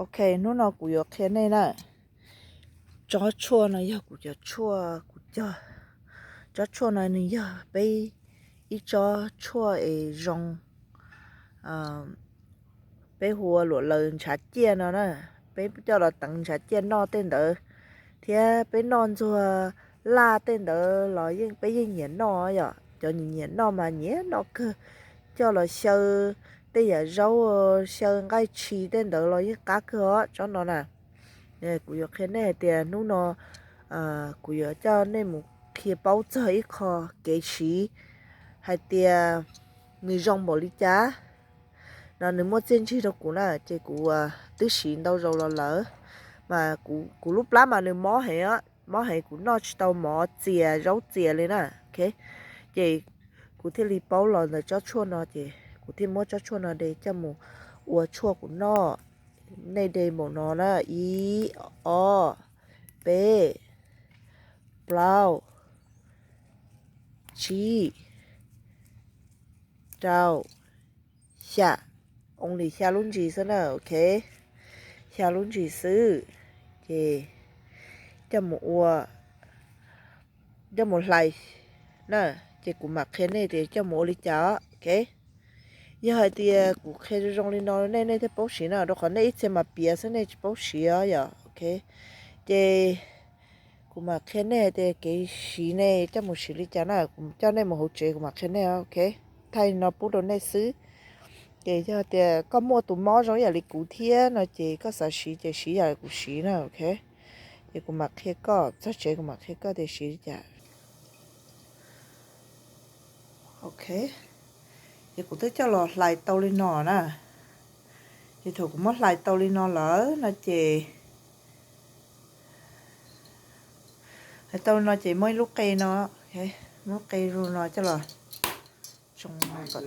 Ok, hnub no kuv yuav qhia nej na. Tsob tshuaj no yog kuv cov tshuaj kuv cog. Tsob tshuaj no nws yog peb ib tsob tshuaj es zoo, peb hu ua luam laws ntshav ciaj no na. Peb coj los teev ntshav ciaj noj tej ntawd, thiab peb noj ntxuag laj tej ntawd los yeej peb yeej nyiam noj yom. Cov nyiam noj mas nyiam noj kawg, coj los xyaw tej yam zaub, xyaw nqaij tshis tej ntawd los yeej qab kawg os tsob no na. Kuv yuav qhia nej hais tias hnub no kuv yuav coj nej mus qhia paub txog ib qho kev siv, hais tias nws zoo npaum li cas no. Nws muaj txiaj ntsig rau kuv na, ces kuv twb siv ntau zaus los lawm, mas kuv lub plab mas nws mob heev, mob heev kuv noj tsis tau mov txias zaub txias li na. Ok, ces kuv thiaj li paub los ntawm tsob tshuaj no, ces kuv thiaj muab tsob tshuaj no de coj mus ua tshuaj kuv noj. Nej de npaum no na, ib, ob, peb, plaub, tsib, rau, xya. Only xya lub ntsis xwb na, ok. Xya lub ntsis xwb, ces coj mus ua, coj mus hlais na. Ces kuv mam qhia nej tias coj mus ua li cas, ok. Yog hais tias kuv qhia zoo zoo li no nej, nej thiaj paub siv na, rau qhov nej ib txhia mas piav xwb nej tsis paub siv os yom, ok. Ces kuv mam qhia nej hais tias kev siv nej coj mus siv li cas na, kuv coj nej mus hauv tsev kuv mam qhia nej, ok. Thaij no pub rau nej xwb. Ces yog tias koj muaj tus mob zoo ib yam li kuv thiab no ces koj xav siv ces siv yam li kuv siv na, ok. Ces kuv mam qhia koj, txog tsev kuv mam qhia koj tias siv li cas. Ok, ces kuv twb coj los hlais tau li no na. Ces thaum kuv muab hlais tau li no lawm no ces, hlais tau li no ces muab ib lub qe no, muab qe zoo no coj los tsoo kom tag.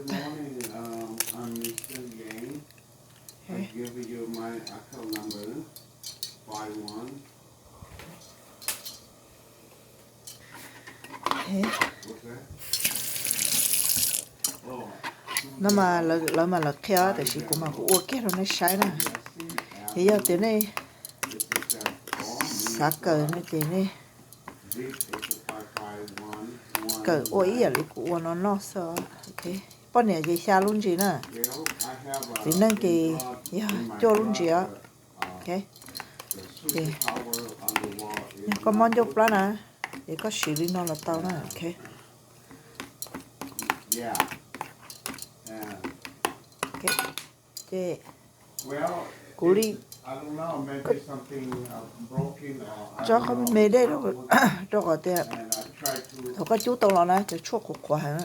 No mas lawv mas lawv qhia, tiam sis kuv mas kuv ua kiag rau nej saib na. Ces yog tias nej xav kawm no ces nej kawm ua ib yam li kuv ua no noj xwb. Poj niam ces xya lub ntsis na, txiv neej ces yog cuaj lub ntsis os. Ces yog koj mob ncauj plab na, ces koj siv li no los tau na, ok. Ces kuv li tso qhov me me dej, rau qhov tias thaum koj cub tau los na cov tshuaj qhuav qhuav heev,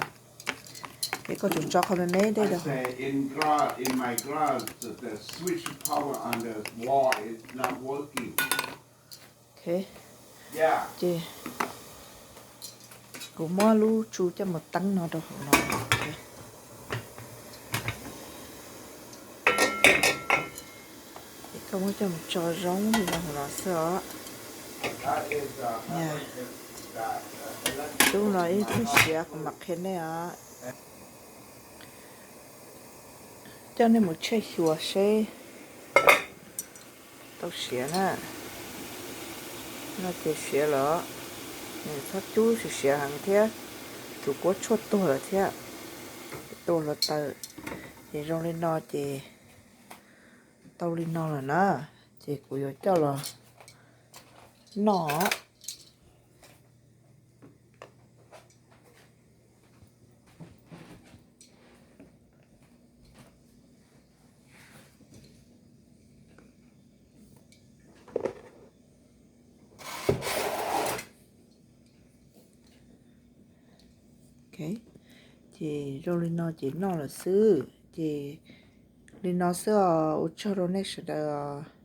ces koj tsum tso qhov me me dej rau. Ces kuv muab lub tsu coj mus teeb no rau hauv no. Koj muab coj mus tso zoo li no hauv no xwb os. Tub no ib tug siav kuv mam qhia nej os. Coj nej mus tshej xyuas seb tau siav na. No ces siav lawm, txhob cub siav heev thiab, tus kuab tshuaj tuag lawm thiab, tuag hluav taws. Ces zoo li no ces tau li no lawm na, ces kuv yuav coj los noj. Ces zoo li no ces noj lawm xwb. Ces li no xwb os, ua tsaug rau nej sawv daws os.